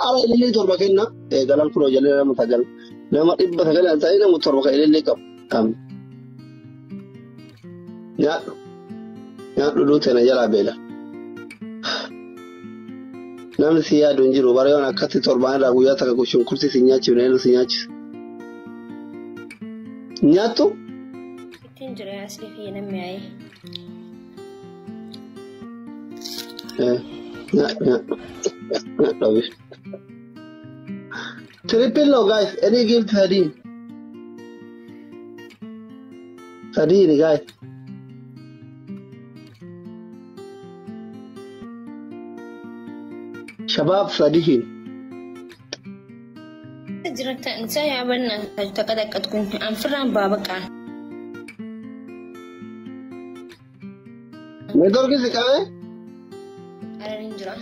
Ara ilillii 7 kenna. Galan kunoo jallee nama 9. Nama 900 an ta'e nama 7 kan ilillii qabu. Nyaadhu. Nyaadhu duute na jalaa beela. Namni si yaadu hin jiru. Bara yoon akkatti torbaan irraa guyyaa takka shunkurtii si nyaachifne eenyu si nyaachisa. Nyaattu? Ittiin jira asii fi namni yaa'ee. Nyaadhu. Nyaadhu. Triple no guys, any gift 13. 13 guys. Shabaab 3. Jirta insa yaa banna taqadaqqat kun anfirraan baabaqaa. Network si qabe? Ararin jira.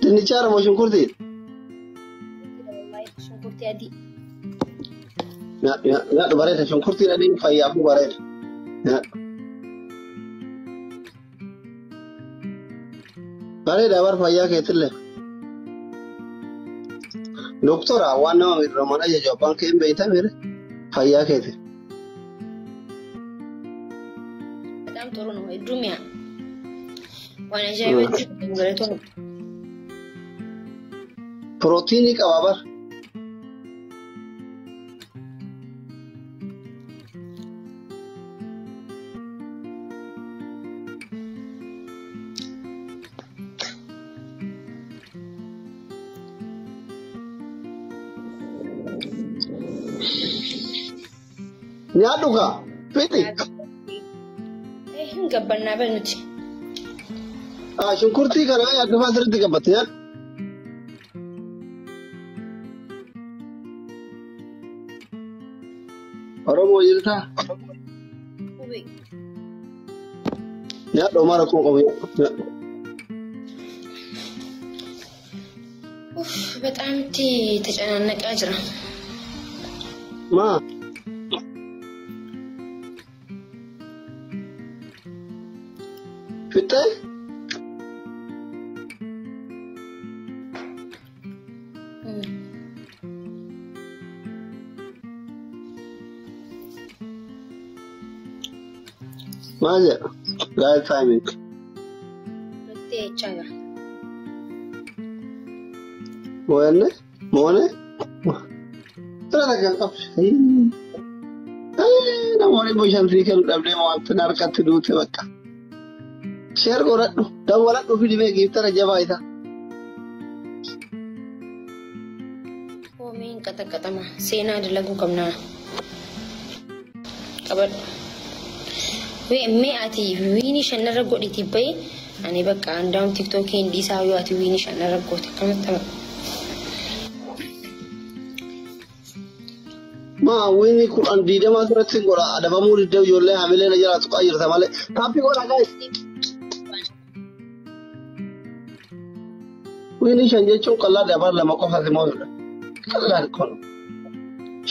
Dinnichaara moo shunkurtii? Shunkurtii adii. Nyaadhu bareeda shunkurtiin adiin fayyaafuu bareeda. Nyaadhu. Bareeda bar fayyaa keetillee. Doktora waan nama miidhaman ajaju abbaan kee hin beektaa miire fayyaa keeti. በጣም ጥሩ ነው። ዱሚያ waan ajaa'ibaatti galatoon. Pirootiinii qaba bar. Nyaadhu kaa fixi. Hin gabbannaa bal nuti. Shunkurtii kana yaaddu fa'aa sirriitti gabbatte nyaadhu. Oromoo jirtaa? Nyaadhu homaa rakkoo qabu nyaadhu. በጣም ተጨናነቀ jira. Maa? Fixee? Maal jedha? Live timing. Nutti jechaa jira. Mo'anne? Mo'ane? Bira takka hin qabdu. Namoonni boshansii kennu dhabdee wanti harkatti duute bakka. Sheer godhadhu. Dawwaladhu fi dhibee giiftara jabaa isaa. Koomeen qaxaqaxama seenaa dalaguu qabnaa. Qabadhu. Mee ati wiini shanarra godhiti bahi ani bakka andaa'uun tiktookii hin dhiisaa yoo ati wiini shanarra goote akkamatti tapha. Maa wiini 10 20 asirratti godha adabamuu diddee ijoollee hamilee na jalaa tuqaa jirta malee. Taappii godha guys. Wiini 5 jechuun qal'aa dabar 2 qofa si mo'udha. Qal'aan kun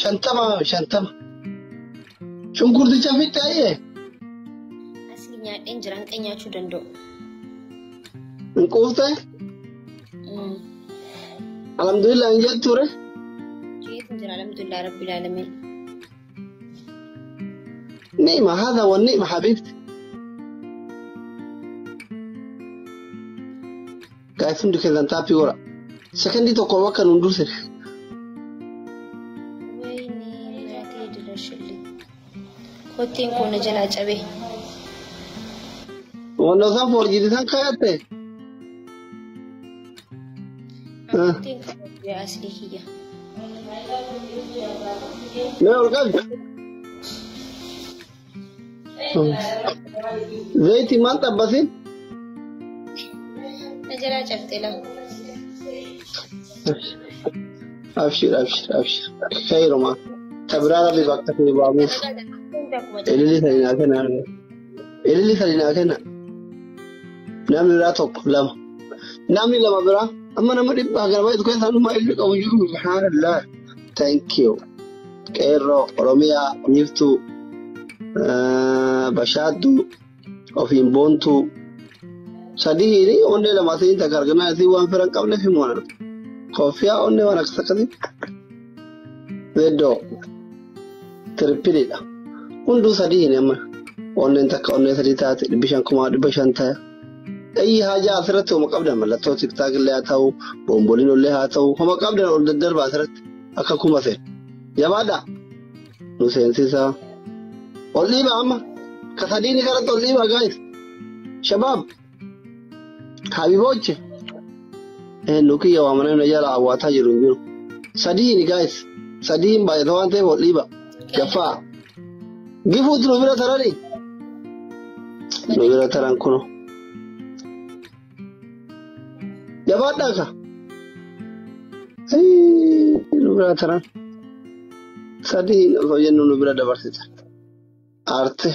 50 50. Shunkurticha fixxe ayyee. Asii nyaadheen jira hanqa nyaachuu danda'u. Hin quuftee? Alhamdulillah hin jetture. Jeetin jira alhamdulillah rabbil alamin. نعمة هذا هو النعمة حبيبتي. Guys hundi keessan taappii godha. Sekondii tokko bakka nuun dursine. ወይኔ እናቴ ድረሽልኝ. Kotteen koo na jalaa cabe. Wannoo isaan foorjiiti isaan kaayatte. Kotteen koo guyyaa aslii kiyya. Mee ol qabi. Zayitii maal xabbasin? Na jalaa cabxe lama. Abshir abshir abshir. Khayruma. Tabiraa rabbi bakka ta'e baamuuf. Ililli sadi naa kenna. Ililli sadi naa kenna. Namni biraa 1 2. Namni 2 biraa. Amma nama 100 gara baay'atu keessaa dhuma ililli qabu jiru. Subhaanallah. Thank you. Qeerroo Oromiyaa Biiftuu. Bashaadduu ofiin boontuu sadii onnee lama asiin takka arganaa asii waan fira hin qabneef himu. Koffiyaa onnee waan akkas akkasii. Zeddoo tiripiliidha. Hunduu sadii amma onneen takka onnee sadii taate 500 500 ta'a. Ayyi haajaa asirratti homa qabdan mallattoo tiktaak illee haa ta'u boonboliin illee haa ta'u homa qabdan ol daddarbaa asirratti akka kuma seen. Jabaadhaa nu seensisaa. Ol dhiibaa amma ka sadiin kanatti ol dhiibaa gaayis. Shabaab habiboche nu kiyya waamanii na jala awwaataa jiru hin jiru. Sadiin gaayis sadiin baay'ata waan ta'eef ol dhiiba. Gaffaa gifuutu nu bira tarani. Nu bira taran kuno. Jabaadhaa ka. Nu bira taran. Sadiin osoo jennu nu bira dabarsita. Aarte.